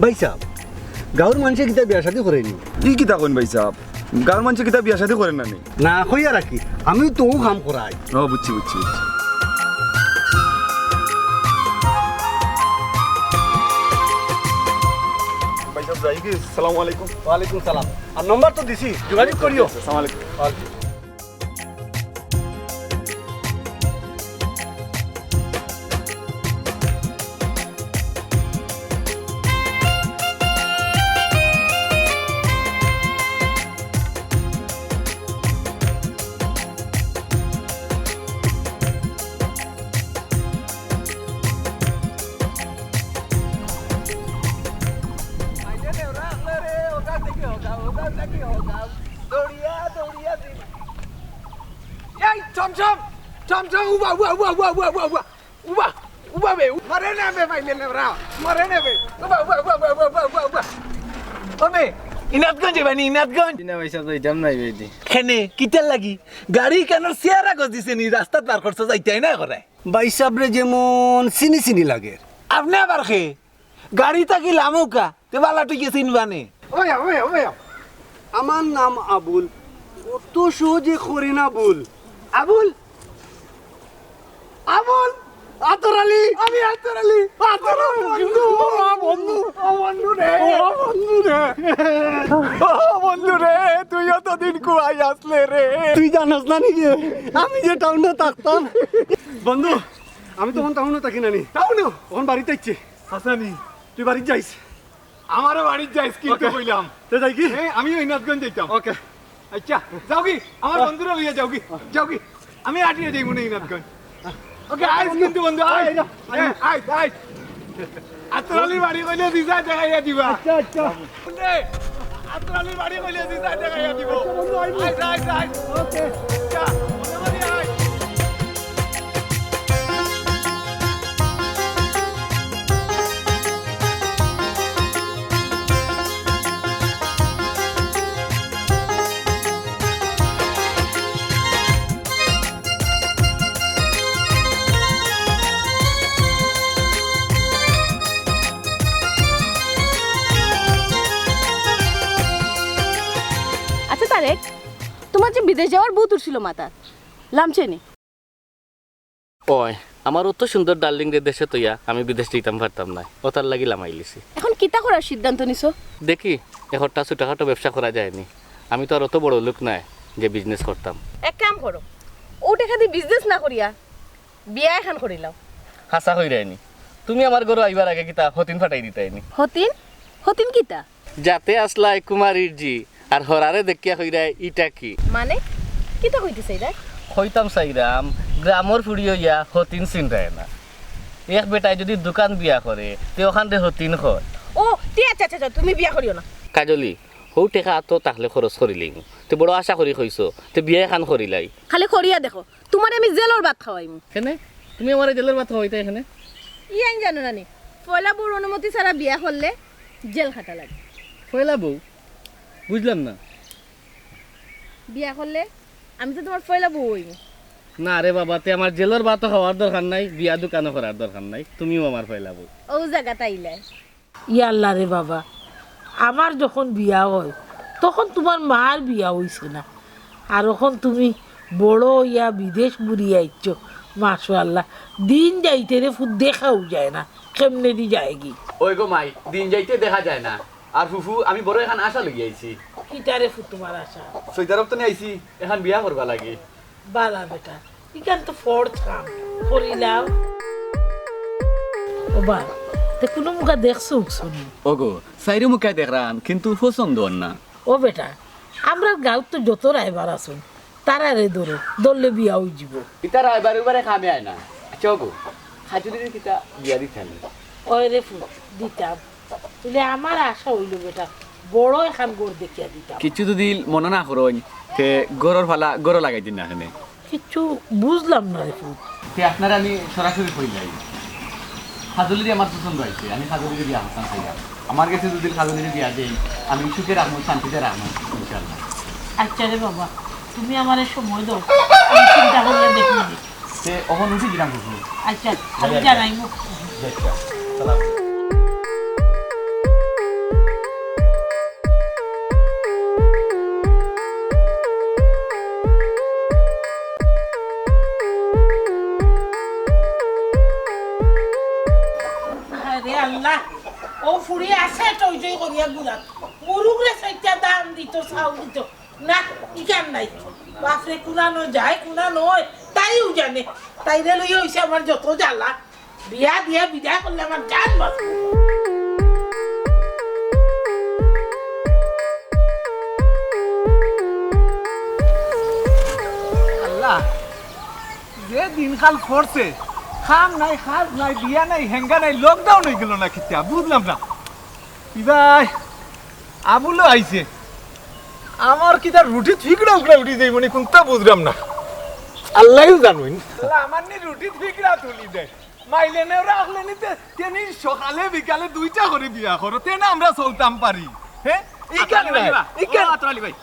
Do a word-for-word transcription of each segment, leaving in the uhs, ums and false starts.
ভাইসাব, গাউর মানষে কিতা বিয়া শাদি করেনি? ই কিতা কইন ভাইসাব? গাউর মানষে কিতা বিয়া শাদি করের না নি? না, কইয়া রাখি, আমিও তো অউ কাম করাই। ও, বুঝছি, বুঝছি, বুঝছি। ভাইসাব, যাই কি? আসসালামু আলাইকুম। ওয়ালাইকুম সালাম। আর নম্বর তো দিছি, যোগাযোগ করিও। আসসালামু আলাইকুম। ওয়ালাইকুম। এই, চমচম! চমচম, উবা, উবা, উবা! উবা, উবা বে, উ-, মরে না বে, মাইলে না রা, মরে না বে। উবা, উবা, উবা। ও মে, ইনাতগঞ্জ যাইবা নি, ইনাতগঞ্জ? জি না ভাইসাব, যাইতাম নায় ভাইদি। কেনে, কিতার লাগি? গাড়ি কেনে চেয়ারা গজ দিছে নি, রাস্তাত বার করছো, যাইতায় না করে? ভাইসাবরে যেমন চিনি চিনি লাগের। আপনে আবার কে? গাড়ি থাকি লামুকা, তে বালা ঠিক আছে ইনবানে। ওয়া, ওয়া, ওয়া। আমার নাম আবুল, অত সহজে করি না ভুল। আবুল, আবুল, আতর আলী, আমি আতর আলী, আতর আলী। বন্ধু, ও বন্ধু, ও বন্ধু রে, ও বন্ধু রে, ও বন্ধু রে, তুই অতদিন কুয়াই আসলে রে? তুই জানাস না নি রে, আমি যে টাউনে থাকতাম। বন্ধু, আমি তখন টাউনে থাকি না নি। টাউনে? তখন বাড়িত আইছি। হাসানি, তুই বাড়িত যাইস। আমারও বাড়িত যাইস কিন্তু কইলাম। তে যাই কি? এ, আমিও ইনাতগঞ্জ যাইতাম। ওকে। আচ্ছা, যাও কি? আমার বন্ধুরে লইয়া যাও কি? যাও কি? আমি আটিয়া যাইমু নে ইনাতগঞ্জ। ওকে, আইস কিন্তু বন্ধু, আইস। আইস, আইস, আইস। আতর আলীর বাড়ি কইলে দিশা দেখাইয়া দিবা। আচ্ছা, আচ্ছা। বন্ধু, আতর আলীর বাড়ি কইলে দিশা দেখাইয়া দিবা। আচ্ছা, বন্ধু, আইবো। আইস, আইস, আইস। ওকে। আচ্ছা, মনে করি আইস। আচ্ছা তারেক, তুমার যে বিদেশ যাওয়ার ভূত উঠছিল মাথাত, লামছে নি? ওই, আমার অত সুন্দর ডার্লিংরে দেশে থইয়া আমি বিদেশ যাইতাম পারতাম নায়, অতার লাগি লামাইলিছি। এখন কিতা করার সিদ্ধান্ত নিছো? দেখি, একটা ছোটখাটো ব্যবসা করা যায় নি। আমি তো আর অত বড়লোক নায় যে business করতাম। এক কাম করো, অউ টেকা দি business না করিয়া বিয়া এখান করিলাও। হাছা কইরায় নি? তুমি আমার ঘরো আইবার আগে কিতা হতিন ফাটাই দিতায় নি? হতিন? হতিন কিতা? যাতে আসলায় কুমারীর জি, আর হরারে দেখিয়া কইরায়, "ইটা কি?" মানে? কিতা কইতে চাইরায়? কইতাম চাইরাম, গ্রামর ফুড়ি অইয়া হতিন চিনরায় না। এক বেটায় যুদি দুকান বিয়া করে, তে অখানরে হতিন কয়। ও, তে আচ্ছা, আচ্ছা, আচ্ছা, তুমি বিয়া করিও না। কাজলি, হউ টেকা আতো থাকলে খরচ করিলিমু। তে বড় আশা করি কইছো, তে বিয়া এখান করিলাই। খালি করিয়া দেখো, তুমারে আমি জেলর ভাত খাওয়াইমু। কেনে? তুমি আমারে জেলর ভাত খাওয়াইতায় কেনে? ই আইন জানো না নি? পয়লা বউর অনুমতি ছাড়া বিয়া করলে জেল খাটা লাগে। পয়লা বউ? বুঝলাম না। বিয়া করলে আমি তো তুমার পয়লা বউ অইমু। না রে বাবা, তে আমার জেলর ভাতও খাওয়ার দরকার নাই, বিয়া দুকানও করার দরকার নাই, তুমিও আমার পয়লা বউ। অউ জাগাত আইলায়। ইয়া আল্লাহ রে বাবা, আমার যখন বিয়া অয়, তখন তুমার মার বিয়া অইছে না, আর অখন তুমি বড় অইয়া বিদেশ ঘুরিয়া আইছো, মাশাআল্লাহ। দিন যাইতে রে ফুত দেখাউ যায় না, কেমনেদি যায়গি। ওই গো মাই, দিন যাইতে দেখা যায় না। আর ফুফু, আমি বড় এখান আশা লইয়া আইছি। কিতা রে ফুত তুমার আশা? সৌদি আরব তো নি আইছি, এখান বিয়া করবার লাগি। বালা বেটা, ইখান তো ফরজ কাম, করিলাও। ও বা, তে কুনু মুখা দেখছো উঠছো নি? ওগো, চাইরো মুখায় দেখরাম, কিন্তু পছন্দ অর না। ও বেটা, আমরার গাউত তো যত রায়বার আছইন, তারারে ধরো, ধরলে বিয়া অইযিবো। ইতা রায়বার উবারে কামে আয় না। আচ্ছা ওগো, খাজুলিরে কিতা বিয়া দিতায় নি? ওই রে ফুত, দিতাম। অইলে আমার আশা অইলো বেটা, বড় এখান ঘর দেখিয়া দিতাম। কিচ্ছু যুদি মনো না করইন, তে ঘরর ফালা ঘরো লাগাই দিন না কেনে। কিচ্ছু বুঝলাম না রে ফুত। তে আপনারে আমি সরাসরি কইলাই, খাজুলিরে আমার পছন্দ অইছে, আমি খাজুলিরে বিয়া করতাম চাইরাম। আমার গেছে যুদি খাজুলিরে বিয়া দেইন, আমি সুখে রাখমু, শান্তিতে রাখমু, ইনশাআল্লাহ। আচ্ছা রে বাবা, তুমি আমারে সময় দেও, আমি চিন্তা করিয়া দেখমু নে। তে অখন উঠি দিলাম ফুফু। আচ্ছা, আমি জানাইমু। আচ্ছা, সালাম। না, ও ফুড়ি আছে টই টই করিয়া গুড়াত। মুরুগরে চাইরটা ধান দিত, চাউল দিত। না, ইখান নাই। বাপরে, কুনা নয় যায়, কুনা নয়। তাইও জানে। তাইরে লইয়া অইছে আমার যত জ্বালা। বিয়া দিয়া বিদায় করলে আমার জান বাঁচবো। আল্লাহ, যে দিনকাল পড়ছে, কাম নাই, কাজ নাই, বিয়া নাই, হেঙ্গা নাই, lockdown অইগেল না কিতা? বুঝলাম না। ইবায় আবুলও আইছে। আমার কিতা রুটি ঠিকরা উকরা উঠি যাইবো নি, কুনতা বুঝলাম না। আল্লাহউ জানইন। আল্লাহ, আমার নি রুটি ঠিকরা তুলি দেয়। মাইলেনেও রাখলে নি তে, তেনি সকালে বিকালে দুইটা করি বিয়া করো, তেনে আমরা চলতাম পারি। হে? ইখান নাই, ইখান। ও, আতর আলী ভাই।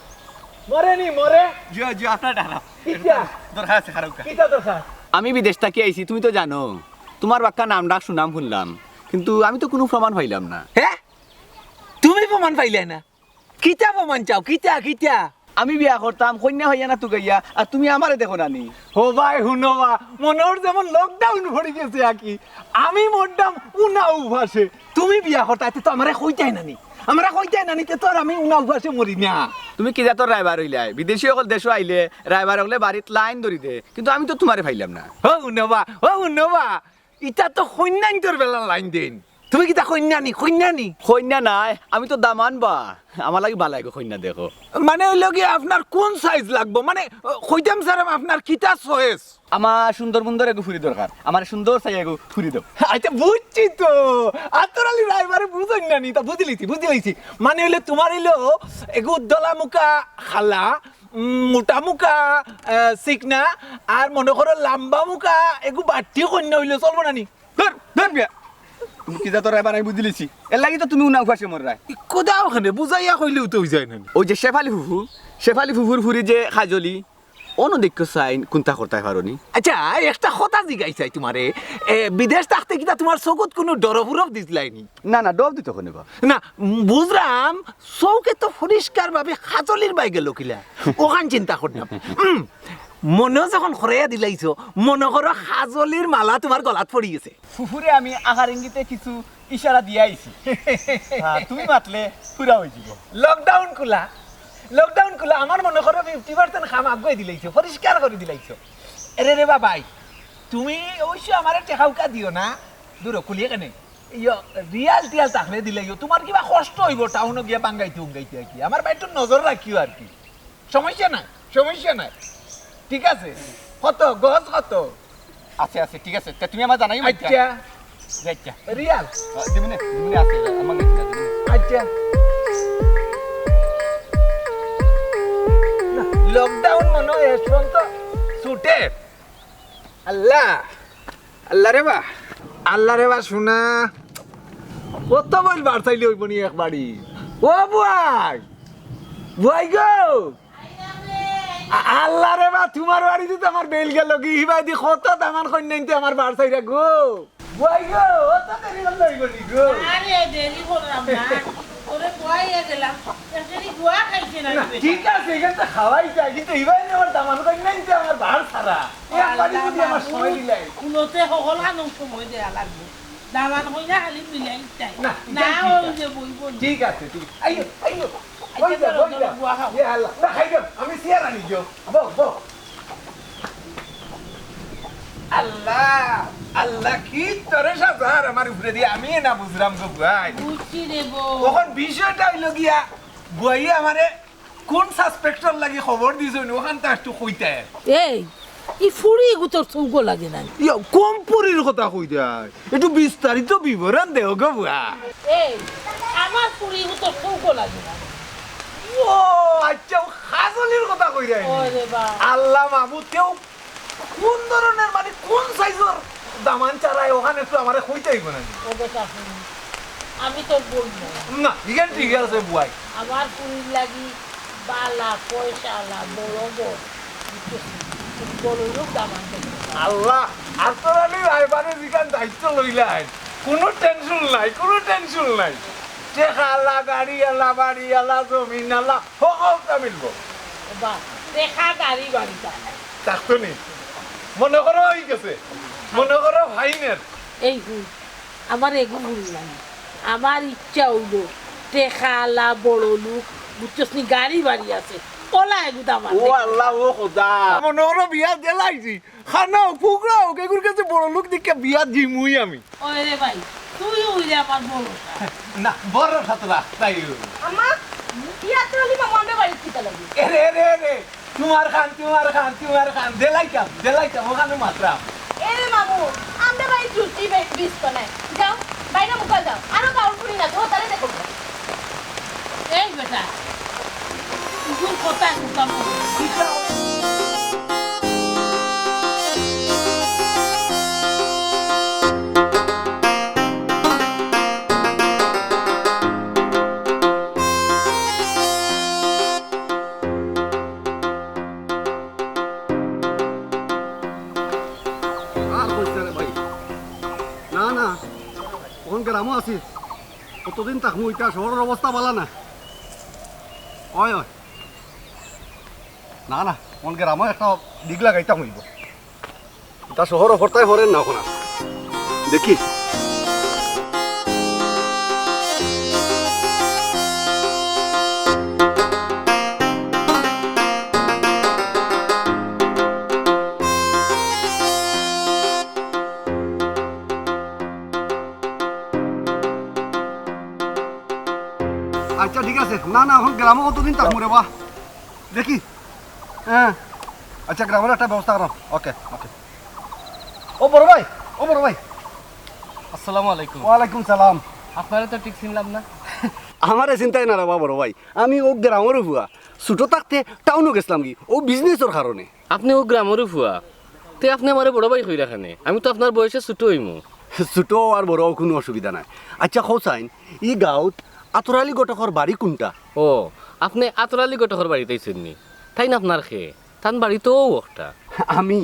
মরে নি, মরে। জি, জি, আপনার ডানা। কিতা? দরকার আছে, খারাপ কা। কিতা দরকার? আমি বিদেশ থাকি আইছি, তুমি তো জানো। তুমার বাক্কা নাম ডাক সুনাম হুনলাম, কিন্তু আমি তো কুনু প্রমাণ পাইলাম না। হে? তুমি প্রমাণ পাইলায় না? কিতা প্রমাণ চাও? কিতা, কিতা? আমি বিয়া করতাম, কইন্যা পাইয়া না তুকাইয়া, আর তুমি আমারে দেখো না নি। ও ভাই, হুনো বা, মনে অর যেমন lockdown পড়ি গেছে আর কি। আমি মরতাম উনা উপাসে, তুমি বিয়া করতায়, তে তো আমারে কইতায় না নি। আমারে কইতায় না নি, তে তো আর আমি উনা উপাসে মরি না। তুমি কি জাতর রায়বার অইলায়? বিদেশি অকল দেশো আইলে রায়বার অকলে বাড়িত লাইন ধরি দে, কিন্তু আমি তো তুমারে পাইলাম না। ও হুনো বা, ও হুনো বা, ইতা তো কইন্যাইন্তর বেলা লাইন দেইন। তুমি কিতা কইন্যা নি, কইন্যা নি? কইন্যা নায়, আমি তো দামান বা। আমার লাগি বালা এগু কইন্যা দেখো। মানে অইলো গিয়া আপনার কুন size লাগবো? মানে, কইতাম স্যার, আপনার কিতা choice? আমার সুন্দর মুন্দর এগু ফুরি দরকার। আমার সুন্দর চাই এগু ফুরি দেও। আচ্ছা, বুঝছি তো। আতর আলী রায়বারে বুঝইন না নি, তা বুঝিলিছি, বুঝিলিছি। মানে অইলো তুমার অইলো এগু দলা মুখা খালা, উম, মোটা মুখা, আহ, চিকনা, আর মনে করো লাম্বা মুখা, এগু বাট্টি কইন্যা অইলে চলবো না নি? ধুর, ধুর মিয়া। তুমি কি জাতর রায়বার আমি বুঝিলিছি। এর লাগি তো তুমি উনা উপাসে মররায়। ই কথা অখানে বুঝাইয়া কইলেও তো অই যায় না নি। ওই যে শেফালি ফুফু, শেফালি ফুফুর ফুরি যে কাজলি, অনো দেখো চাইন কুনতা করতায় পারো নি? আচ্ছা, একটা কথা জিগাই চাই তুমারে। এ, বিদেশ থাকতে কিতা তুমার চকুত কুনু ডরফুরফ দিছলায় নি? না, না, ডফ দিতো কেনে বা? না, উম, বুঝলাম, চউখে তো পরিষ্কারভাবে কাজলির বায় গেল কিলা, অখান চিন্তা করলাম। উম, মনেও যখন খরাইয়া দিলাইছো, মনে করো কাজলির মালা তুমার গলাত পড়ি গেছে। ফুফুরে আমি আকার ইঙ্গিতে কিছু ইশারা দিয়া আইছি। হ্যাঁ, তুমি মাতলে পুরা অই যিবো। Lockdown খুলা, lockdown খুলা, আমার মনে করো fifty percent কাম আগুয়াই দিলাইছো, পরিষ্কার করি দিলাইছো। এরে রে বাবাই, তুমি অবশ্য আমারে টেকা উকা দিও না, দুরো খুলিয়ে কেনে। ইয়ো, রিয়াল টিয়াল থাকলে দিলাইও, তুমার কিবা কষ্ট অইবো টাউনো গিয়া বাঙ্গাইতে উঙ্গাইতে আর কি। আমার বায় একটু নজর রাখিও আর কি। সমস্যা নাই, সমস্যা নাই। ঠিক আছে? কত? গজ কত? আছে, আছে, ঠিক আছে। তে তুমি আমারে জানাইও না। আচ্ছা। আচ্ছা। রিয়াল? আহ, দিমুনে, দিমুনে আছে, আমার গেছে না, দিমুনে। আচ্ছা। না, lockdown মনে অয় এখন তো ছুটে। আল্লাহ, আল্লাহ রে বা, আল্লাহ রে বা, সোনা। অত বইল বার চাইলে অইবো নি একবারই? ও বুয়াই, বুয়াই গো। আ-, আল্লাহ রে বা, তুমার বাড়িত তো আমার বেইল গেল কি? হিবায়দি কত দামান কইন্যাইন্তে আমার বার চাইরা গো। বুয়াই গো, অত দেরি করলে অইবো নি গো? আরে, দেরি করলাম না। ওরে বুয়াইয়া গেলাম। এখানে গুয়া খাইছে না না, রে বেটা। ঠিক আছে, ইখান তো খাওয়াই যায়, কিন্তু হিবায়দি আমার দামান কইন্যাইন্তে আমার বার ছাড়া। একবারই আল্লাহ যদি আমার মাবুদ, সময় দিলাই। কুনতে হকল আনো সময় দেয়া লাগবো। দামান কইন্যা খালি মিলাই তাই। না, না, ঠিক আছে। ওই যে বইবো না। ঠিক আছে, ঠিক আছে। আইও, আইও। আচ্ছা, ওই যাও, ধরো, ওই ধরো, যাও। গুয়া খাও। ইয়া আল্লাহ, না, খাই যাও। আমি চেয়ার আনি যাও। বও, বও। আল্লাহ, আল্লাহ, কি তোরে সাজার আমার উপরে দিয়া, আমি না বুঝলাম গো ভাই। বুঝছি রে বউ। তখন বিষয়টা অইলো গিয়া, বুয়াইয়ে আমারে কোন suspect-র লাগি খবর দিছইন, অখানতা একটু কইতায়। এই, ই ফুড়ি এগু তোর চউখো লাগে না নি? ইয়া, কোন ফুড়ির কথা কইতায়? একটু বিস্তারিত বিবরণ দেও গো বুয়া। এই, আমার ফুড়ি এগু তোর চউখো লাগে না নি? ও, আচ্ছা, ও কাজলির কথা কইরায় নি? ওরে বা। আল্লাহ মাবুদ, তেউ কোন ধরনের, মানে, কোন size-র দামান চারায়, অখান একটু আমারে কইতে অইবো না নি? ও বেটা, হুন, আমি তোর বইন না। না, ইখান ঠিক আছে, বুয়াই। আমার ফুড়ির লাগি বালা, পয়সাআলা, বড় ঘর, একটু বড় লোক দামান দেখো। আল্লাহ, আতর আলী রায়বারে যেখান দায়িত্ব লইলাইন, কুনু tension নাই, কুনু tension নাই। টেকাআলা, গাড়িআলা, বাড়িআলা, জমিনআলা, হকলতা মিলবো। বাহ, টেকা, গাড়ি, বাড়িটা। থাকতো নি? মনো করো অই গেছে। মনো করো ফাইনের। এই হুন, আমার এগু ভুল নাই। আমার ইচ্ছা অইলো, টেকাআলা বড় লোক, বুঝছস নি, গাড়ি বাড়ি আছে, অলা এগু দামান্দ ও দেখি। আল্লাহ, ও খোদা। মনো করো বিয়া দিলাইছি, খানা হোক, ফুকরা হোক, এগুর কাছে বড় লোক দেখিয়া বিয়া দিমুই আমি। ওই রে ভাই, তুই অইলে আমার বড়। না, বড় খাতরা, তাই। আম্মা, ইয়া তো আলী মামু আমরার বাড়িত কিতা লাগি? এরে, এরে, এরে, তুমার খান, তুমার খান, তুমার খান, দিলাইতাম, দিলাইতাম, অখানো মাতরাম। এরে মামু, আমরার বাড়িত রুটি বে-, বিস্ত নাই। যাও, বাইরে মুখা যাও, আরো গাউর ফুরি না, তো তারে দেখো। এই বেটা, ইগুর কথা একটু কম বলো। আর কইছ না রে ভাই। না, না, অখন গ্রামো আছি। কতদিন থাকমু, ইটা শহরর অবস্থা ভালা না। অয়, অয়। না, না, অখন গ্রামো একটা ডিগ লাগাইতাম অইবো। ইটা শহরো পড়তায় পড়ের না অখন আর। দেখি। আচ্ছা, ঠিক আছে। না, না, অখন গ্রামো কতদিন থাকমু রে বা? দেখি। হ্যাঁ। আচ্ছা, গ্রামর একটা ব্যবস্থা করো। ওকে, ওকে। ও বড় ভাই, ও বড় ভাই। আসসালামু আলাইকুম। ওয়ালাইকুম সালাম। আপনারে তো ঠিক চিনলাম না। আমারে চিনতায় না রে বা বড় ভাই, আমি অউ গ্রামর ফুয়া। ছুটো থাকতে টাউনো গেছলাম কি, অউ business-র কারণে। আপনে অউ গ্রামর ফুয়া, তে আপনে আমারে বড় ভাই কইরা কেনে? আমি তো আপনার বয়সে ছুটো অইমু। ছুটো আর বড় অউ কুনু অসুবিধা নাই। আচ্ছা, কও চাইন, ই গাউত আতর আলী ঘটকর বাড়ি কুনটা? ও, আপনে আতর আলী ঘটকর বাড়িত আইছইন নি? তাইন আপনার কে? তান বাড়ি তো অউ একটা। আমি,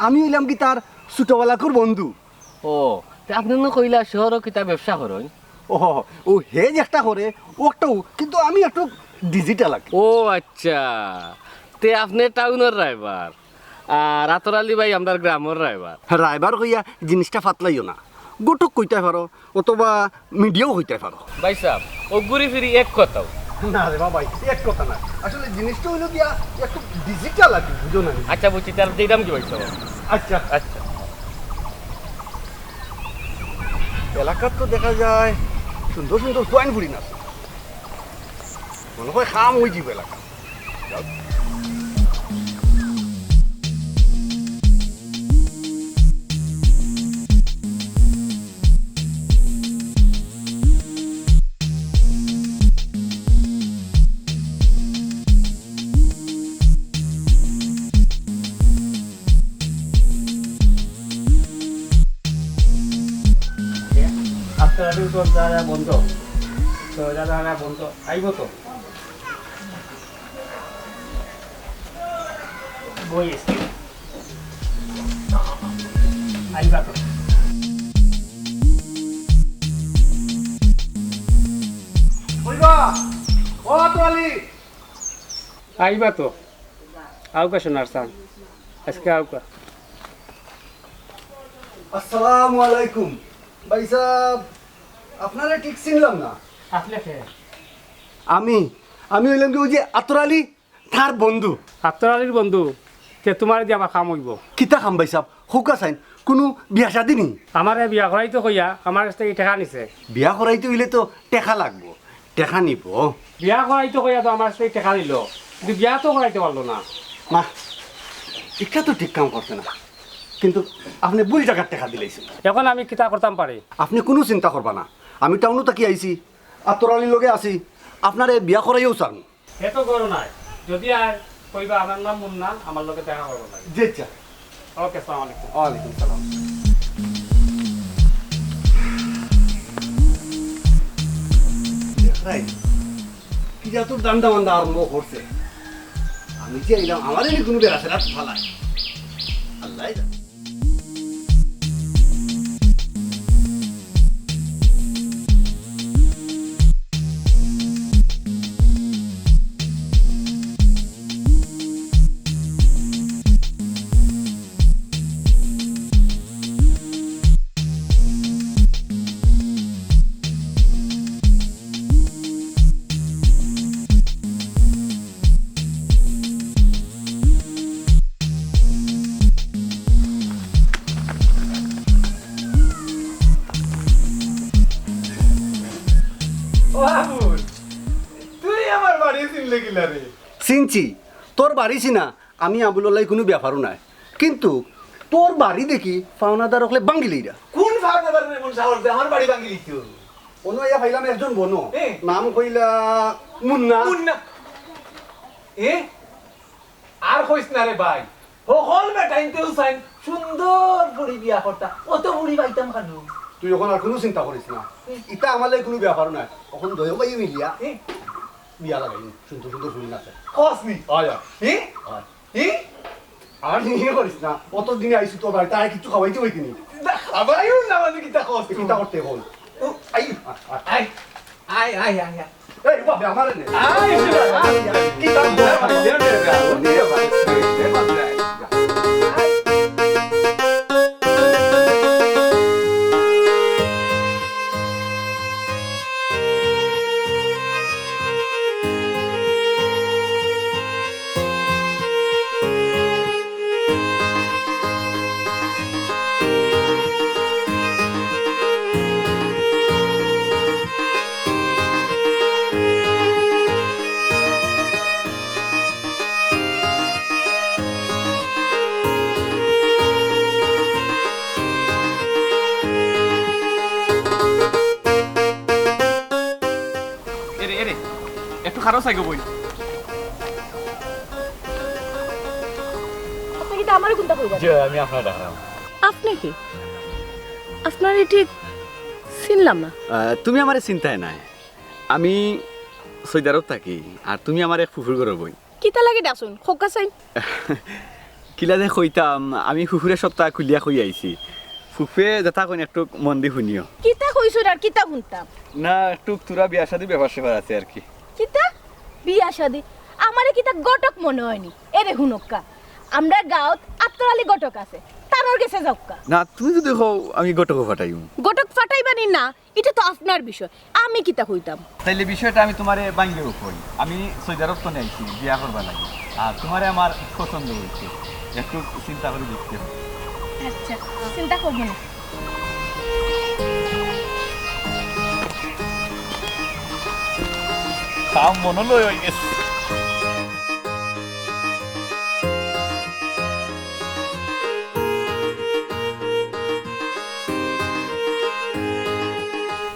আমি অইলাম কি তার ছুটোবালাকুর বন্ধু। ও, তে আপনে নু কইলা শহরো কিতা ব্যবসা করইন? ও, অউ হে যেকটা করে, অউ একটাউ, কিন্তু আমি একটু digital আর কি। ও আচ্ছা, তে আপনে টাউনর রায়বার, আর আতর আলী ভাই আমরার গ্রামর রায়বার। রায়বার কইয়া জিনিসটা ফাতলাইও না, ঘটক কইতায় পারো, অথবা মিডিয়াও কইতায় পারো। ভাইসাব, অউ ঘুরি ফিরি এক কথাউ। না রে বা ভাই, এক কথা না। আসলে জিনিসটা অইলো গিয়া একটু digital আর কি, বুঝো না নি? আচ্ছা, বুঝছি, তার দিতাম কি ভাইসাব? আচ্ছা। আচ্ছা। এলাকাত তো দেখা যায় সুন্দর সুন্দর ফুয়াইন ফুড়িন আছে। মনো অয় কাম অইযিবো এলাকাত। আজকে রাতে তো যারা বন্ধ, তো যারা বন্ধ, আইবো তো। বই আছে। আইবা তো। কইবা? ও আতর আলী। আইবা তো। আউক্কা সোনার চান। আজকে আউক্কা। আসসালামু আলাইকুম। ভাইসাব, আপনারে ঠিক চিনলাম না। আপনে কে? আমি, আমি অইলাম কি অউ যে আতর আলী, তার বন্ধু। আতর আলীর বন্ধু? তে তুমারে দি আমার কাম অইবো? কিতা কাম ভাইসাব? কউক্কা চাইন, কুনু বিয়া শাদি নি? আমারে বিয়া করাইতো কইয়া আমার গেছ থাকি টেকা নিছে। বিয়া করাইতে অইলে তো টেকা লাগবো, টেকা নিবো। বিয়া করাইতো কইয়া তো আমার গেছ থাকি টেকা নিলো, কিন্তু বিয়া তো করাইতে পারলো না। না, ইটা তো ঠিক কাম করছে না, কিন্তু আপনে ভুল জাগাত টেকা দিলাইছইন। অখন আমি কিতা করতাম পারি? আপনে কুনু চিন্তা করবা না, আমি টাউনো থাকি আইছি, আতর আলীর লগে আছি, আপনারে বিয়া করাইয়াউ ছাড়মু। হে তো ঘরো নাই, যদি আয়, কইবা আমার নাম মুন্না, আমার লগে দেখা করবার লাগি। জি আচ্ছা। ওকে, আসসালামু আলাইকুম। ওয়ালাইকুম সালাম। দেখরায়, কি জাতর ধান্দা মান্দা আরম্ভ করছে। আমি যে আইলাম, আমারে নি কুনু বেড়া ছেড়া ফালায়। আল্লায় জানে। কিলা রে? চিনছি, তোর বাড়ি চিনা, আমি আবুলর লাগি কুনু ব্যাপারও নায়। কিন্তু তোর বাড়ি দেখি পাওনাদার অকলে ভাঙ্গিলিরা। কুন পাওনাদার রে, কুন সাহস দে আমার বাড়ি ভাঙ্গিলিতো? অনো ইয়া পাইলাম একজন বনো, এ? নাম কইলা মুন্না। মুন্না। এ? আর কইস না রে ভাই, হকল বেটাইন্তেউ চাইন সুন্দর করি বিয়া করতা, অত ফুড়ি পাইতাম কানো? তুই অখন আর কুনু চিন্তা করিস না, হুম। ইতা আমার লাগি কুনু ব্যাপার নায়। অখন দুইও ভাই মিলিয়া হুম। বিয়া লাগাইমু, সুন্দর সুন্দর ফুড়ি আছে। কস নি? অয়, অয়। হি? অয়। হি? আর হি হি করিস না, অত দিনে আইছি তোর বাড়িত, আর কিচ্ছু খাওয়াইতে অইতে নি। না, খাওয়াইও না মানে কিতা কস তুই? কিতা করতে অখন? ও, আই, আয়, আয়। আয়। আয়, আয়, আয়, আয়। এই, বাবা, আমারে নে। আয়, আয়, আয়। কি কাম? এরে, এরে, একটু খাড়া অ চাইগো বইন। আপনে কিতা আমারে কুনতা কইবা? জি, আমি আপনারে ডাকরাম। আপনে কে? আপনারে ঠিক চিনলাম না। আহ, তুমি আমারে চিনতায় নায়। আমি সৌদি আরব থাকি, আর তুমি আমার এক ফুফুর ঘরর বইন। কিতা লাগি ডাকছইন? কউক্কা চাইন। কিলা যে কইতাম, আমি ফুফুরে সবতা খুলিয়া কই আইছি। ফুফুয়ে যেতা কইন একটু মন দি হুনিও। কিতা কইছইন আর কিতা হুনতাম? না, একটু থুড়া বিয়া শাদির ব্যাপার স্যাপার আছে আর কি। কিতা? বিয়া শাদি? আমারে কিতা ঘটক মনো অয়নি? এরে হুনউক্কা, আমরার গাউত আতর আলী ঘটক আছে, তানর গেছে যাউক্কা। না, তুমি যুদি কও আমি ঘটকও ফাটাইমু। ঘটক ফাটাইবা নি না, ইটা তো আপনার বিষয়, আমি কিতা কইতাম? তাইলে বিষয়টা আমি তুমারে ভাঙ্গিয়া কই। আমি সৌদি আরব তনে আইছি বিয়া করবার লাগি, আর তুমারে আমার পছন্দ অইছে, একটু চিন্তা করি দেখতে অইবো। আচ্ছা, চিন্তা করবো না। কাম মনো লয় অই গেছে।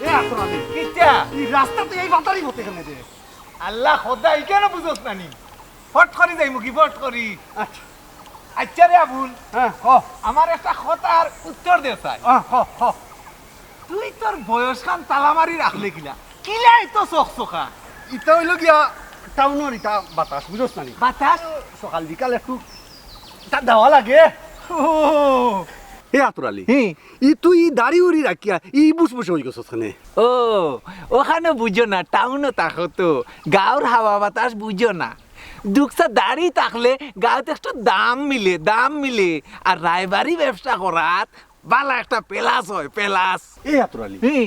এ আতর আলী, কিতা? ই রাস্তাত এই বাতারি পথে কেনে রে? আল্লাহ খোদা, ইখানো বুঝোস না নি? ফট করি যাইমু কি, ফট করি। আচ্ছা। আচ্ছা রে আবুল, হ্যাঁ। ক। আমার একটা কথার উত্তর দে চাই। হ্যাঁ, ক, ক। তুই তোর বয়সখান তালা মারি রাখলে কিলা? কিলা এত চকচকা? ইতা অইলো গিয়া টাউনর ইতা বাতাস, বুঝোস না নি? বাতাস? সকাল বিকাল একটু ইতা দেওয়া লাগে। ও। এ আতর আলী, হি। ই তুই ই দাড়ি উড়ি রাখিয়া ই বুসবুসে অই গেছস কেনে? ও, অখানো বুঝো না, টাউনো থাকো তো, গাউর হাওয়া বাতাস বুঝো না। দুকসা দাড়ি থাকলে গাউত একটু দাম মিলে, দাম মিলে। আর রায়বারি ব্যবসা করাত বালা একটা plus অয়, plus। এ আতর আলী, হি।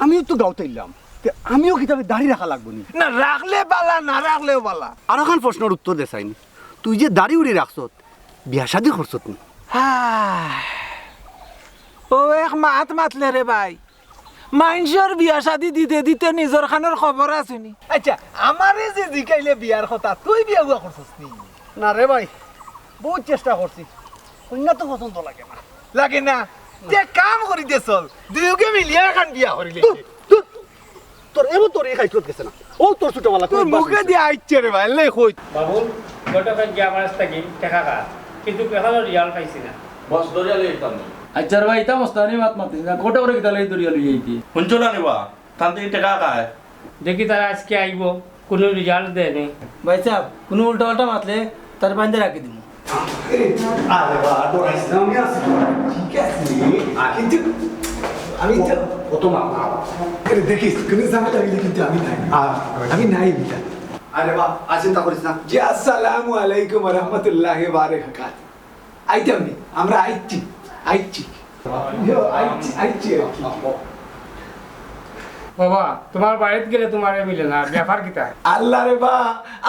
আমিও তো গাউত আইলাম, তে আমিও কিতা দাড়ি রাখা লাগবো নি? না, রাখলে বালা, না রাখলেও বালা। আর অখান প্রশ্নর উত্তর দে চাইন, তুই যে দাড়ি উড়ি রাখছত, বিয়া শাদি করছত নি? হায়, ও এক মাত মাতলে রে ভাই, মাইনষর বিয়া শাদি দিতে দিতে নিজর খানোর খবর আছে নি? আচ্ছা, আমারে যে জিকাইলে বিয়ার কথা, তুই বিয়া উয়া করছস নি? না রে ভাই, বউত চেষ্টা করছি, কইন্যা তো পছন্দ লাগে না। লাগে না? তে কাম করি দে চল, দুইওগে মিলিয়া এখান বিয়া করিলে। ধুর, ধুর, তোর এমন তোর এই খাইছত গেছে না। ও তোর ছোটবেলা তোর মুখে দিয়া আইচ্ছে রে ভাই, লে কই। বাবু, গতকাল গিয়া আমার কাছ থাকি টেকা কার, কিন্তু এখনো রিয়াল পাইছি না। বস, ধরিয়া লই আইতাম না। আচ্ছা রে ভাই, ইতা মস্তানি মাত মাতিস না। কত করে কিতা লাগি ধরিয়া লই আইতে? হুনছো না নি বা? তান থাকি টেকা কায়। দেখি তারা আজকে আইবো, কুনু result দেয় নাই। ভাই সাহেব, কুনু উল্টা পাল্টা মাতলে তার বাইন্দা রাখি দিমু। আরে বা, ডরাইস না, আমি আছি। ঠিক আছে। আ, কিন্তু আমি তো কত মা-, মা-, আরে দেখিস, কুনু ঝামেলা অইলে কিন্তু আমি নাই। আ, আমি নাই এটা। আরে বা, আর চিন্তা করিস না। জি, আসসালামু আলাইকুম ওয়া রাহমাতুল্লাহি ওয়া বারাকাতুহু। আইতাম নি, আমরা আইচ্ছি, আইচ্ছি। ইয়ো, আইচ্ছি, আইচ্ছি, আইচ্ছি। বাবা, তুমার বাড়িত গেলে তুমারে মিলে না, ব্যাপার কিতা? আল্লাহ রে বা,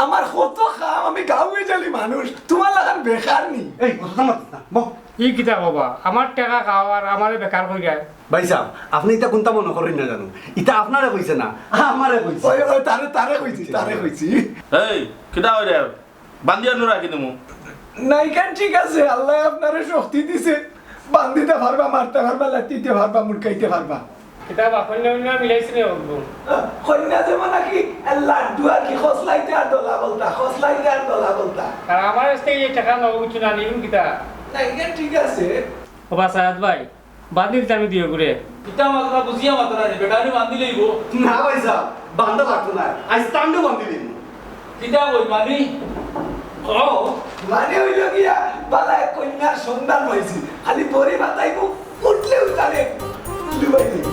আমার কত কাম, আমি গাউয়ে জালি মানুষ, তুমার লাখান বেকার নি। এই, কথা মাতিস না, বল। ই কিতা বাবা, আমার টেকা খাও আর আমারে বেকার কইরায়। ভাইসাব, আপনে ইতা কুনতা মনো করইন না জানু, ইতা আপনারে কইছে না, আমারে কইছে। ওই, ওই, তারে, তারে কইছি, তারে কইছি। এই, কিতা অইরে? বান্দি আনো রাখি দিমু। নাইখান ঠিক আছে, আল্লায় আপনারে শক্তি দিছে, বান্দিতা পারবা, মারতা পারবা, লাত্তি দিতা পারবা, মুড়কাইতা পারবা। কিতা বা, কইন্যা উইন্যা মিলাইছে নি অগু? কইন্যা যেমন নাকি লাড্ডু আর কি, খসলাইতে আর দলা বলতা, খসলাইতে আর দলা বলতা। আর আমার কাছ থাকি যে টেকা নেও, বুঝছো না, নিমু কিতা? নাইখান ঠিক আছে। ও বা সায়াদ ভাই, বান্দি দিতাম নি দুইওগুরে। কিতা মাতরা বুঝিয়া মাতরা নি, বেটারে বান্দি লইবো। না ভাইসাব, বান্দা লাগতো না, আইজ তানরে বান্দি লইবো। কিতা কই মানি? ও, মানে অইলো গিয়া, বালা এক কইন্যার সন্ধান পাইছি। খালি বড়ি বাতাইবো, উঠলেউ তারে লুবাই দিবো।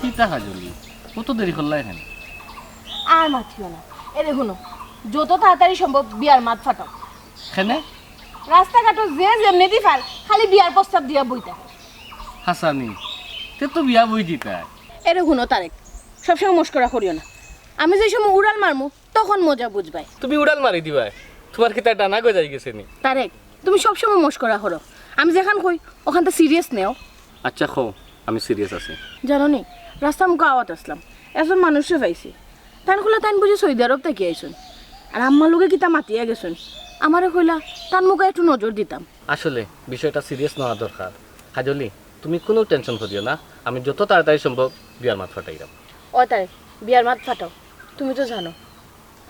কিতা কাজলি, অত দেরি করলায় কেনে? আর মাতিও না। এরে হুনো, যত তাড়াতাড়ি সম্ভব বিয়ার মাত ফাটাও। কেনে? রাস্তাঘাটো যে যেমনেদি পার, খালি বিয়ার প্রস্তাব দিয়া বইতা। হাছানি, তে তো বিয়া বই দিতা। এরে হুনো তারেক, সবসময় মস্করা করিও না। আমি যে সময় উড়াল মারমু, তখন মজা বুঝবায়। তুমি উড়াল মারি দিবায়? তুমার কিতা ডানা গজাই গেছে নি? তারেক, তুমি সবসময় মস্করা করো। আমি যেখান কই, ওখানতা serious নেও। আচ্ছা, কও, আমি serious আছি। জানো নি, রাস্তার মুখো আওয়াত আছলাম, একজন মানুষরে পাইছি। তাইন কইলা তাইন বুঝি সৌদি আরব থাকি আইছইন। আর আম্মার লগে কিতা মাতিয়া গেছইন। আমারে কইলা, তান মুখো একটু নজর দিতাম। আসলে বিষয়টা serious নেওয়া দরকার। কাজলি, তুমি কুনু tension করিও না, আমি যত তাড়াতাড়ি সম্ভব বিয়ার মাত ফাটাইরাম। ও তাই, বিয়ার মাত ফাটাও। তুমি তো জানো,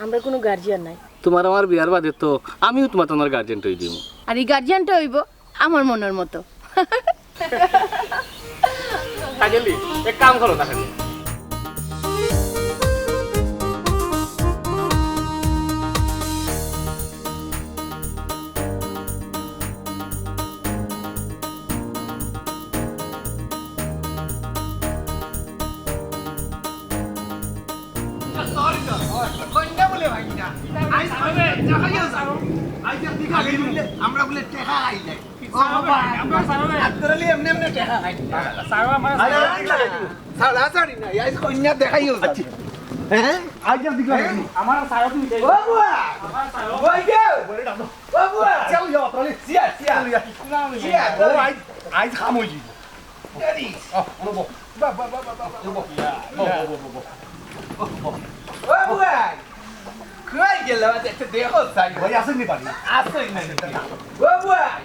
আমরা কুনু guardian নাই। তুমার আমার বিয়ার বাদে তো আমিও তুমার তুমার guardian অই দিমু। আর ই guardian টা অইবো আমার মনর মতো। কাজলি, এক কাম করো না খালি। আমরা বুলে টেকা খাই নাই। ও বাবা, আমরা সারা আতর আলী এমনে এমনে টেকা খাই। সারা আমার আরে, আরে, আরে, সারা সারি না, আইজ কইন্যা দেখাইও যাচ্ছে। হ্যাঁ? আইজ দিকে হ্যাঁ? আমার সারা তুমি ও বাবা! আমার সারা ওই যে! ও বাবা! চল যাও, আতর আলী। সিয়া, সিয়া। চল যাও। সিয়া, ও, আইজ, আইজ কাম অই যাইবো। জানিস? ও, ও, বো। বাবা, বাবা, বাবা, বাবা। ও, বো, বো, বো, বো। ও, বো। ও, বুয়াই। কই গেলা? আচ্ছা, একটু দেখো, চাই। ভাই, আসেননি বাড়ি? আসেন না। ও, বুয়াই।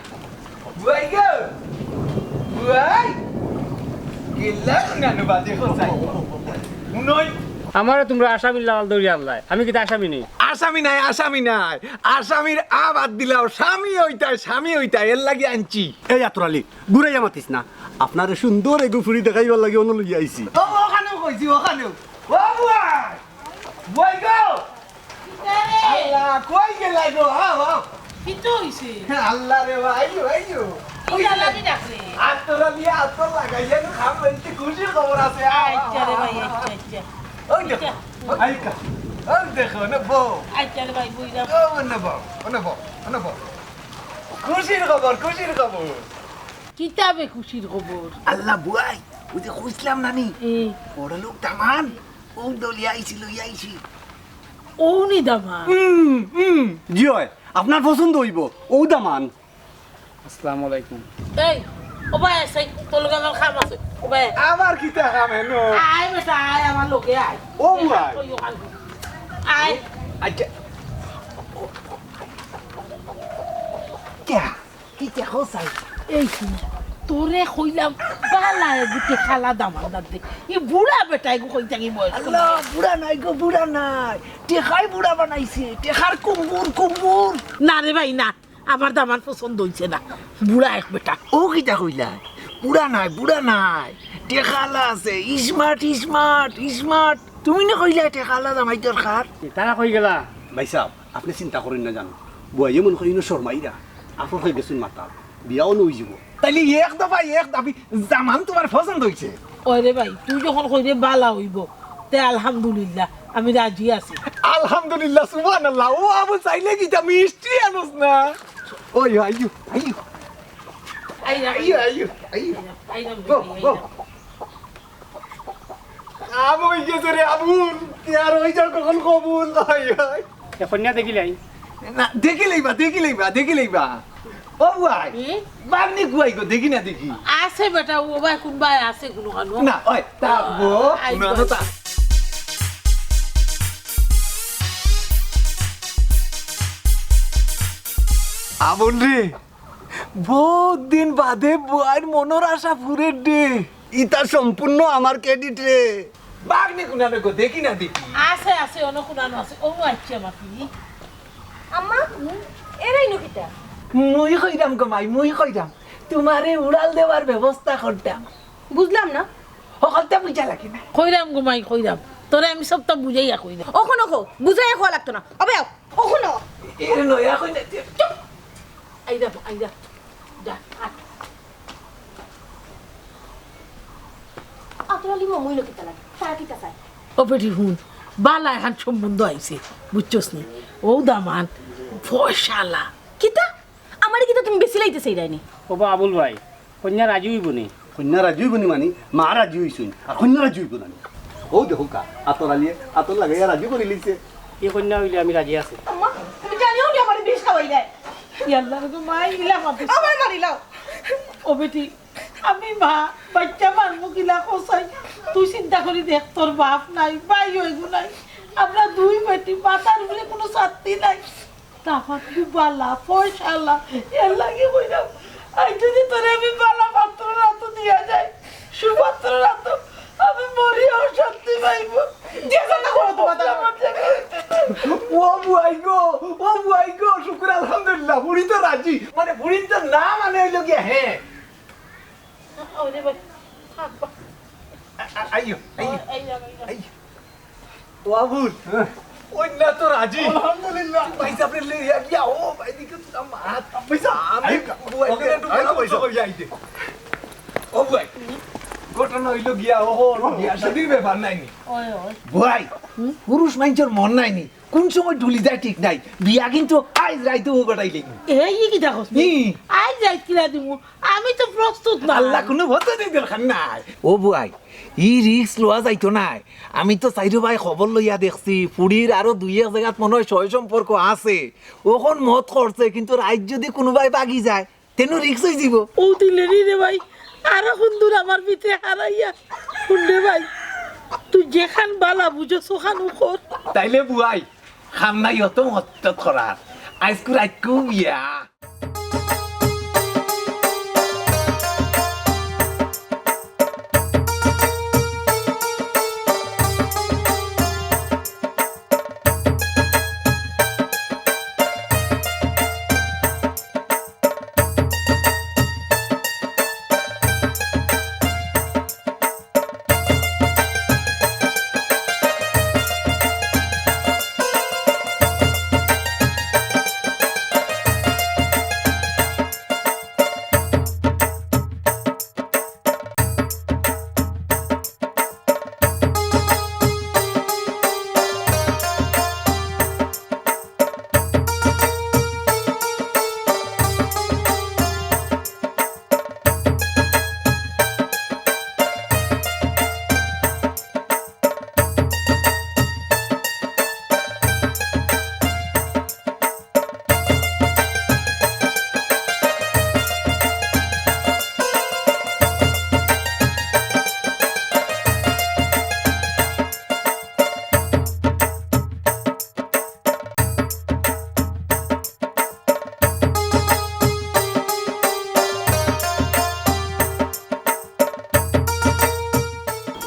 বুয়াই গো। বুয়াই। গেলা না, না, বা, দেখো, চাই। মনে হয় আমারে তুমরা আসামির লাল দৌড়ি আনলায়। আমি কিতা আসামি নি? আসামি নায়, আসামি নায়। আসামির আ বাদ দিলাও। স্বামী অইতায়, স্বামী অইতায়। এর লাগি আনছি। এই আতর আলী, ঘুরাইয়া মাতিস না। আপনারে সুন্দর এগু ফুড়ি দেখাইবার লাগি অনো লইয়া আইছি। ও, ওখানেও কইছি, ওখানেও। ও, বুয়াই! বুয়াই গো! কিতা রে? আল্লাহ, কই গেলা গো? আও, আও। কিতা অইছে? আল্লাহ রে, আইও, আইও। কিতা লাগি ডাকলে? আতর আলী, আতর লাগাইয়া নু খাম লইতে খুশির খবর আছে। আও, আও, আচ্ছা রে আও, ভাই, আও, আও। আচ্ছা, আচ্ছা। ওই দেখো, আচ্ছা। আইকা। ওই দেখো, নে বউ। আচ্ছা রে ভাই, বুঝলাম। ও, নে বউ, নে বউ, নে বউ। খুশির খবর, খুশির খবর। কিতা বে খুশির খবর? আল্লাহ বুয়াই, ওই যে কইছিলাম না নি? এ। বড় লোক দামান, ও দলিয়া আইছিল, ইয়া আইছি। ও নি দামান? হুম, হুম। জি অয়, আপনার পছন্দ অইবো, ও দামান। আসসালামু আলাইকুম। এই, ও ভাই, আইস, তোর লগে আমার কাম আছে। ও ভাই। আবার কিতা কাম এনো? আয় বেটা, আয় আমার লগে আয়। ও ভাই। ওই ওখান। আয়। আচ্ছা। কে? কিতা কও চাই? এই শুন, তোরে কইলাম, বালা এগু টেকাআলা দামান্দার দে। ই বুড়া বেটা এগু কই থাকি বয়স কম। আল্লাহ, বুড়া নায় গো, বুড়া নায়। টেকায় বুড়া বানাইছে, টেকার কুম্বুর, কুম্বুর। না রে ভাই, না। আমার দামান পছন্দ অইছে না। বুড়া এক বেটা। ও কিতা কইলা? বুড়া নায়, বুড়া নায়। টেকাআলা আছে, smart, smart, smart। তুমি না কইলা টেকাআলা দামাই দরকার? তারা কই গেলা? ভাইসাব, আপনে চিন্তা করইন না জানু। বুয়াইয়ে মনো করি ইনো শরমাইরা। আপন কই গেছইন মাতাল। বিয়াও নু অইযিবো। তাইলে এক দফা এক দাবি, জামান তুমার পছন্দ অইছে। ওরে ভাই, তুই যখন কইরে বালা অইবো, তে আলহামদুলিল্লাহ, আমি রাজি আছি। আলহামদুলিল্লাহ, সুবহানাল্লাহ। ও আবু, চাইলে কিতা মিষ্টি আনস না? ওই, আইও, আইও। আইরাম, আইও, আইও, আইও। আইরাম, গো, আইরাম। গো। আম অই গেছে রে আবুল, তে আর অই যার কখন কবুল? ওই, ওই। এ কইন্যা দেখিলাই? না, দেখিলাইবা, দেখিলাইবা, দেখিলাইবা। ও ভাই, হুম? বাগনি কুয়াই গো, দেখি না দেখি। আছে বেটা, ও ভাই কুনবায় আছে কুনুখানো। না, ওই, তা গো, আই কুনুখানো গো। তা। আবুল রে, বউত দিন বাদে বুয়াইর মনর আশা ফুরের দে। ইতা সম্পূর্ণ আমার credit রে। বাগনি কুনানো গো, দেখি না দেখি। আছে, আছে, অনো কুনানো আছে। অনো আইছে আমার ফিরি। আম্মা, এরাই নকিতা? মুই কইরাম গো মাই, মুই কইরাম। তুমারে উড়াল দেওয়ার ব্যবস্থা করতাম। বুঝলাম না। হকলতা বুঝা লাগে না। কইরাম গো মাই, কইরাম। তোরে আমি সবতা বুঝাইয়া কইরাম। অখনো কও, বুঝাইয়া কওয়া লাগতো না। অবে আও, অখনো। এরে নয়া কই না। চুপ। আইরা, আইরা। যা, আট। আতর আলী মামুই লোকে তালাক। তারা কিতা চায়? ও বেটি হুন, বালা এখান সম্বন্ধ আইছে, বুঝছস নি? ও দামান, ফয়সালা। কিতা? আমারে কিতা তুমি বেশি লাইতে চাইরায় নি? ও বা আবুল ভাই, কইন্যা রাজি অইবো নি? কইন্যা রাজি অইবো নি মানি? মা রাজি অইছইন, আর কইন্যা রাজি অইবো না নি? ও দেখো কা, আতর আলিয়ে আতর লাগাইয়া রাজি করি লিছে। ই কইন্যা অইলে আমি রাজি আছি। আম্মা, তুমি জানিও নি আমারে বিষ খাওয়াইরায়। ইয়াল্লা গো মা, ইলা মাতিস। আমার মারিলাও। ও বেটি, আমি মা, বাইচ্চা মারমু কিলা কছাই? তুই চিন্তা করি দেখ, তোর বাপ নাই, ভাই অইগু নাই। আমরা দুই বেটি, মাথার উপরে কুনু ছাত্তি নাই। দামান খুব বালা, ফয়সালা, এর লাগি কইরাম। আই যদি তোরে আমি বালা পাত্র রাতো দিয়া যাই, সুপাত্র রাতো, আমি মরিয়াও শান্তি পাইবো। যে যেটা করো তোমার তাই। ও বুয়াই গো, ও বুয়াই গো, শুকুর আলহামদুলিল্লাহ, ফুড়ি তো রাজি। মানে ফুড়ি তো না মানে অইলো গিয়া, হ্যাঁ। ওরে ভাই, আব্বা। আ-, আ-, আইও, আইও। আইও, আইও। আইও। ও আবুল, হ্যাঁ। কইন্যা তো রাজি। আলহামদুলিল্লাহ। ভাই সাহেব রে লইয়া গিয়া, ও ভাই দিকে তো আমার। ভাই সাহেব, আমি আইও, বুয়াই ওকে একটু আইও, বড় বড় আইও। কইয়া আইতে। ও ভাই, ঘটনা অইলো গিয়া, ও, ও, বিয়া শাদির ব্যাপার নাই নি। ওই, ওই। ভাই, হুম? পুরুষ মাইনষর মন নাই নি। কোন সময় ঢুলি যায় ঠিক নাই। বিয়া কিন্তু আইজ রাইতে ও গটাই লেগি। এই কিতা কস? হুম। আইজ রাইত কিলা দিমু? আমি তো প্রস্তুত না। আল্লাহ, কোনো ভোজনই দরকার নাই। ও বুয়াই, ই risk লওয়া যাইতো নায়। আমি তো চাইরো ভাই খবর লইয়া দেখছি, ফুড়ির আরো দুই এক জাগাত মনে হয় সয় সম্পর্ক আছে। অখন মত করছে, কিন্তু রাইত যদি কুনুবায় বাগি যায়, তেনু risk অইযিবো। ও দিলে রে ভাই, আরো কুনদুর আমার ভিতরে হারাইয়া। হুন রে ভাই, তুই যেখান বালা বুঝস অখান কর। তাইলে বুয়াই, খাম নাই অত মত করার। আইজকু রাইতকু বিয়া।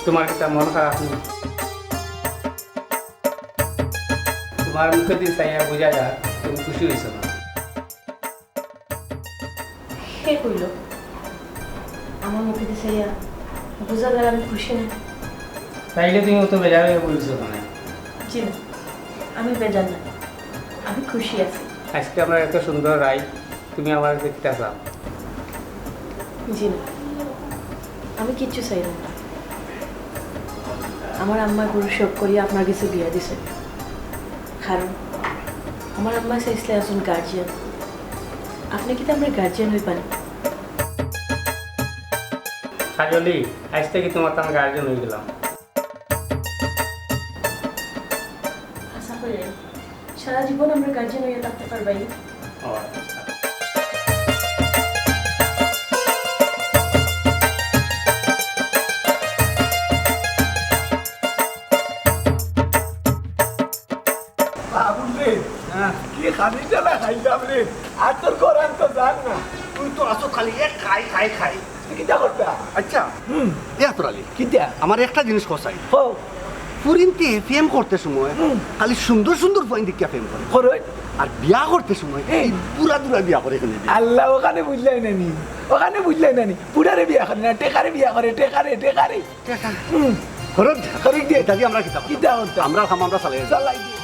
তোমার কিতা মন খারাপ নি? তোমার মুখেদি চাইয়া বুঝা যায় তুমি খুশি অইছো না। কে কইলো? আমার মুখেদি চাইয়া বুঝা যায় আমি খুশি না। তাইলে তুমি অত বেজার অইয়া বইছো কেনে? জি না, আমি বেজার না, আমি খুশি আছি। আইজকে আমরার এত সুন্দর রাইত, তুমি আমার কাছে কিতা চাও? জি না, আমি কিচ্ছু চাইলাম না। আমার আম্মা বড় শখ করিয়া আপনার গেছে বিয়া দিছে, কারণ আমার আম্মা চাইছলা একজন গার্জিয়ান। আপনি কিতা আমার গার্জিয়ান অইবা নি? কাজলি, আইজ থাকি তুমার তান গার্জিয়ান অই গেলাম। আশা করি সারা জীবন আমরা গার্জিয়ান অইয়া থাকতে পারবাই। বাবুল রে, কি খানি জ্বালা খাইলাম রে। আর তোর ঘর আনতো জান না। তুই তো আসো খালি এক খাই খাই খাই। তুই কিতা করতা? আচ্ছা, হুম, এ আতর আলী, কিতা? আমার একটা জিনিস কও চাই। হো, ফুরিন্তে প্রেম করতে সময় খালি সুন্দর সুন্দর ফুয়াইন দেখিয়া প্রেম করে, করই। আর বিয়া করতে সময় এই বুড়া দুরা বিয়া করে কেনে। আল্লাহ, ওখানে বুঝলাই না নি, ওখানে বুঝলাই না নি। বুড়ারে বিয়া করে না, টেকারে বিয়া করে, টেকারে, টেকারে। হরদ, করিক দে। এটা দিয়া আমরা কিতা করতাম? কিতা করতাম? আমরা কাম আমরা চালাই। চালাই দে।